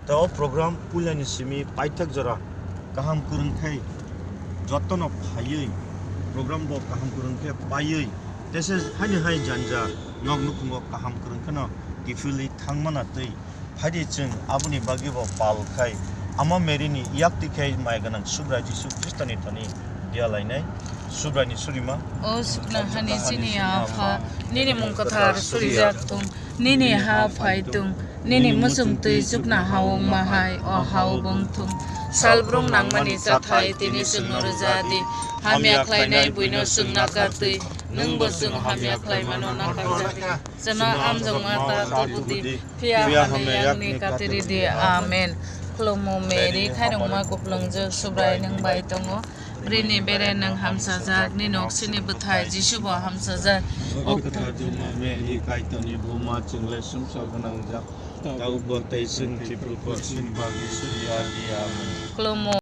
तो प्रोग्राम पुलानि सिमी पाइथक जरा गाहाम कुरुंखै जतन फायै प्रोग्राम बो गाहाम कुरुंखै पायै तेसे हानि हाय जानजा नग नुखुंगो गाहाम कुरुंखनो गिफुलि थांमाना तै फादि जों आबुनि बागि बो पालखाय आमा मेरिनि याक्तिखै मायगोनां सुब्रा जिसु ख्रिस्टनि थनि दियालायनाय सुब्रानि सुरिमा ओ सुखना हानि सिनि आफा निनि मुंकथार सुरिजाक्तुं निनि हा फायतुं निनि मुसुम तै सुखना हावं माहाय अ हावबं थुं सालब्रुं नांमानि जाथाय तिनि जोंनो रोजादि हामिया ख्लायनाय बुइनो जोंना गातै नोंबो जों हामिया ख्लायमानो नागारजादि जना आमजों माता तबुदि फिया हामियानि कातिरि दि आमेन खुलुमो मेरि खायरंमा गुफ्लंजो सुब्राय नों बाय दङ ब्रिनि बेरे नों हामसाजाक नि नक्सिनि बुथाय जिसुबो हामसाजाक मेरि कायतनि बुमा चिंले सुमसा गोनां जा दाउ बतै जों टिपुलफोर सिम बागि सुरिया दिया खुलुमो